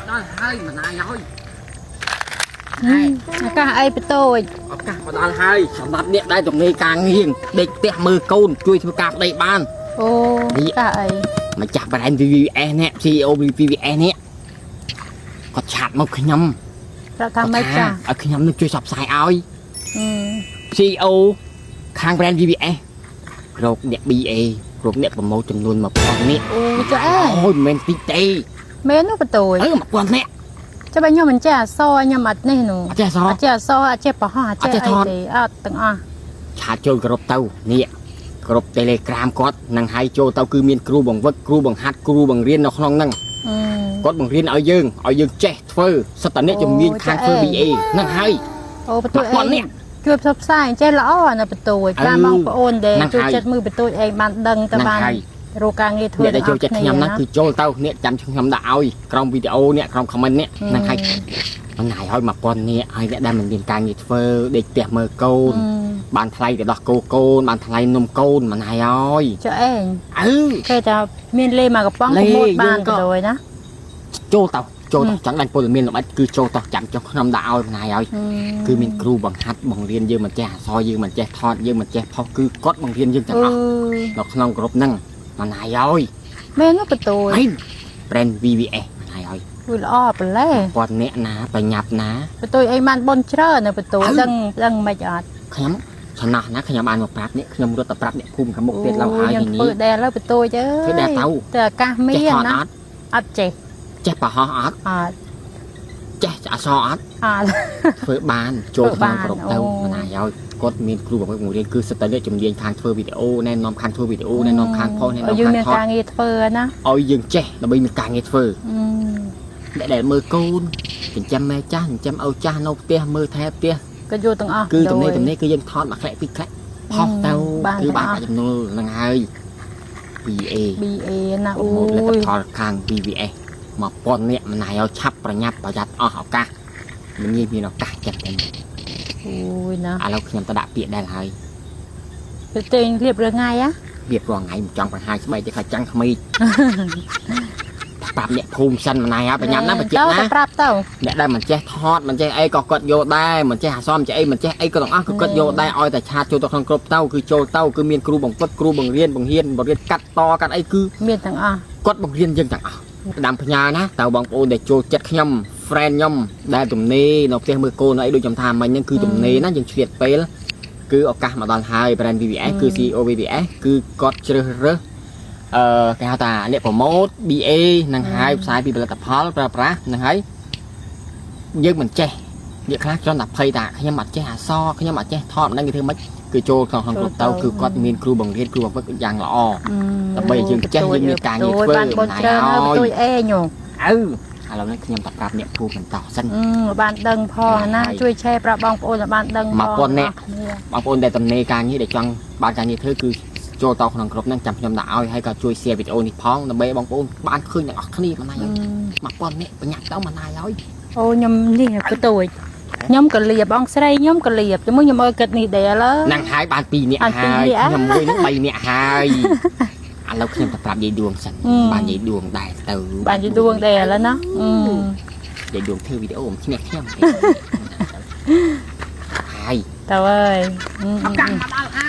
ដល់ហើយម្ដាយហើយ ឱកាសអីបន្ទូច ឱកាសមកដល់ហើយសម្រាប់អ្នកដែលទំនេរការងារដេកផ្ទះមើលកូនជួយធ្វើការប្តីបាន អូឱកាសអី ម្ចាស់ brand VVS នេះ CEO VVS នេះគាត់ chat មកខ្ញុំ ប្រាប់ថាម៉េចចា ឲ្យខ្ញុំនឹងជួយផ្សព្វផ្សាយឲ្យ អឺ CEO ខាង brand VVS រកអ្នក BA រកអ្នក promote ចំនួន1000នាក់ អូចាអេ អូយមិនមែនតិចទេ មែននោះបន្ទូច អឺ1000នាក់ ចាំបើខ្ញុំមិនចេះអក្សរខ្ញុំអត់នេះនោះ អត់ចេះអក្សរ អត់ចេះអក្សរអត់ចេះប្រហោះអត់ចេះអីទេអត់ទាំងអស់ chat ចូលក្រុមទៅនេះក្រុម Telegram គាត់នឹងឲ្យចូលទៅគឺមានគ្រូបង្វឹកគ្រូបង្ហាត់គ្រូបង្រៀននៅក្នុងហ្នឹង អឺ គាត់បង្រៀនឲ្យយើងឲ្យយើងចេះធ្វើសិតតអ្នកជំនាញខាងធ្វើ BA ហ្នឹងហើយ អូបន្ទូច 1000នាក់ ជួយផ្សព្វផ្សាយចេះល្អណាស់បន្ទូចតាមបងប្អូនដែល ហ្នឹង ជួយ ហើយ ចិត្តមើលបន្ទូចឯងបានដឹងទៅបាន ហ្នឹងហើយ រកការងារធ្វើ អ្នកដែលចូលចិត្តខ្ញុំហ្នឹងគឺចូលទៅអ្នកចាំខ្ញុំដាក់ឲ្យក្រោមវីដេអូអ្នកក្រោម comment អ្នកហ្នឹងហើយមិនណាយឲ្យ1000នាក់ហើយអ្នកដែលមិនមានការងារធ្វើដេកផ្ទះមើលកូនបានថ្លៃទៅដោះគោកូនបានថ្លៃនំកូនមិនណាយឲ្យ ចុះឯង អឺ គេថាមានលេមកកំប៉ុង លេ ប្រមូលបាន យើងក៏ ទៅដោយណា ចូលទៅចូលទៅចង់ដាច់ព័ត៌មានលម្អិតគឺចូលទៅចាំចុះខ្ញុំដាក់ឲ្យមិនណាយឲ្យគឺមានគ្រូបង្ហាត់បង្រៀនយើងមិនចេះអក្សរយើងមិនចេះថតយើងមិនចេះផុសគឺគាត់បង្រៀនយើងទាំងអស់នៅក្នុងក្រុមហ្នឹងមិនណាយឲ្យ មែននោះបន្ទូច ហើយ brand VVS មិនណាយឲ្យ គឺល្អប្រឡេ គាត់អ្នកណាបញ្ញាប់ណា បន្ទូចឯងបានបនច្រើនណាបន្ទូច អើ ដឹងដឹងមិនអត់ ខ្ញុំសំណោះណាខ្ញុំបានមកប្រាប់នេះខ្ញុំរត់ទៅប្រាប់អ្នកភូមិខាងមុខទៀតឡើយហើយ ខ្ញុំ នេះ ធ្វើដែលហើយបន្ទូចអើយ ធ្វើដែលទៅ តែឱកាសមា ចេះ នណា ថតអត់ អត់ចេះ ចេះប្រហោះអត់ អត់ ចេះអក្សរអត់ អត់ ធ្វើបានចូលក្នុងក្រុមទៅ ធ្វើបាន ម្នាយឲ្យគាត់មានគ្រូបង្រៀនគឺសិតតែអ្នកជំនាញខាងធ្វើវីដេអូណែនាំខាងធ្វើវីដេអូណែនាំខាងផុសណែនាំ ឲ្យយើង ខាងថត មានការងារធ្វើណា ឲ្យយើងចេះដើម្បីមានការងារធ្វើ អឺ អ្នកដែលមើលកូនចិញ្ចឹមម៉ែចាស់ចិញ្ចឹមឪចាស់នៅផ្ទះមើលថែផ្ទះ ក៏យកទាំងអស់ គឺទំនេរ ដោយ ទំនេរគឺយើងថតមួយក្លែកពីរក្លែកផុសទៅ បាន គឺបាន ទាំងអស់ ប្រាក់ចំណូលហ្នឹងហើយ VA BA ណាអូ ប្រមូលផលិត យ ផលខាង VVS 1000នាក់ម្នាយឲ្យឆាប់ប្រញាប់ប្រយ័ត្នអស់ឱកាសមិនងាយមានឱកាសចិត្តទេ អូយណា ឥឡូវខ្ញុំទៅដាក់ពាក្យដែរហើយ ទៅទេងរៀបរឿងថ្ងៃហ៎ រៀបរាល់ថ្ងៃមិនចង់បង្ហាញស្បែកទេខ្លាចចាំងក្មេក ប្រាប់អ្នកភូមិសិនម្នាយឲ្យប្រញាប់ណាបញ្ជាក់ ទៅ ណា ទៅប្រាប់ទៅ អ្នកដែលមិនចេះថតមិនចេះអីក៏គាត់យកដែរមិនចេះអាសមចេះអីមិនចេះអីក៏ទាំងអស់គឺគាត់យកដែរឲ្យតែ chat ចូលទៅក្នុងក្រុមទៅគឺចូលទៅគឺមានគ្រូបង្វឹកគ្រូបង្រៀនបង្រៀនបង្រៀនកាត់តកាត់អីគឺ មានទាំងអស់ គាត់បង្រៀនយើងទាំងអស់ផ្ដាំផ្ញើណាតើបងប្អូនដែលចូលចិត្តខ្ញុំ friend ខ្ញុំដែលទំនេរនៅផ្ទះមើលកូនអីដូចខ្ញុំថាមិញហ្នឹងគឺទំនេរណាយើងឆ្លៀតពេលគឺឱកាសមកដល់ហើយ brand VVS គឺ CEO VVS គឺគាត់ជ្រើសរើសអឺគេហៅថាអ្នក promote BA នឹងហើយផ្សាយពីផលិតផលប្រើប្រាស់នឹងហើយយើងមិនចេះអ្នកខ្លះគ្រាន់តែភ័យថាខ្ញុំអត់ចេះអក្សរខ្ញុំអត់ចេះថតមិនដឹងគេធ្វើម៉េចគឺចូលក្នុងក្នុងក្រុមទៅគឺគាត់មានគ្រូបង្រៀនគ្រូបង្វឹកយ៉ាងល្អ ដើម្បីឲ្យយើងចេះយើងមានការងារធ្វើ បានបនច្រើនហើយ ហើយ បន្ទួយអេញ អើឥឡូវនេះខ្ញុំទៅប្រាប់អ្នកភូមិបន្តសិន អឺបានដឹងផងណា ហើយ ជួយ share ប្រាប់បងប្អូនឲ្យបានដឹងផង 1000នាក់ អស់គ្នា បងប្អូនដែលទំនេរការងារដែលចង់បានការងារធ្វើគឺចូលទៅក្នុងក្រុមហ្នឹងចាំខ្ញុំដាក់ឲ្យហើយក៏ជួយ share វីដេអូនេះផងដើម្បីឲ្យបងប្អូនបានឃើញទាំងអស់គ្នាម្នាយហើយ1000នាក់បញ្ញាប់ទៅម្នាយហើយ អូខ្ញុំនេះបន្ទួយខ្ញុំក៏លៀបបងស្រីខ្ញុំក៏លៀបជាមួយខ្ញុំឲ្យគិតនេះដែរឡើយ ហ្នឹងហើយបាន2នាក់ បាន ហើ ពីរនាក់ យខ្ញុំមួយហ្នឹង3នាក់ហើយឥឡូវខ្ញុំទៅប្រាប់យាយដួងសិន អឺ បានយាយដួងដែរទៅ បានជាដួងដែរឡើយណាអឺ យាយដួងធ្វើវីដេអូមិនឈ្នះខ្ញុំទេហើយ តើអើយអឺ ឱកាសមកដល់ហើយ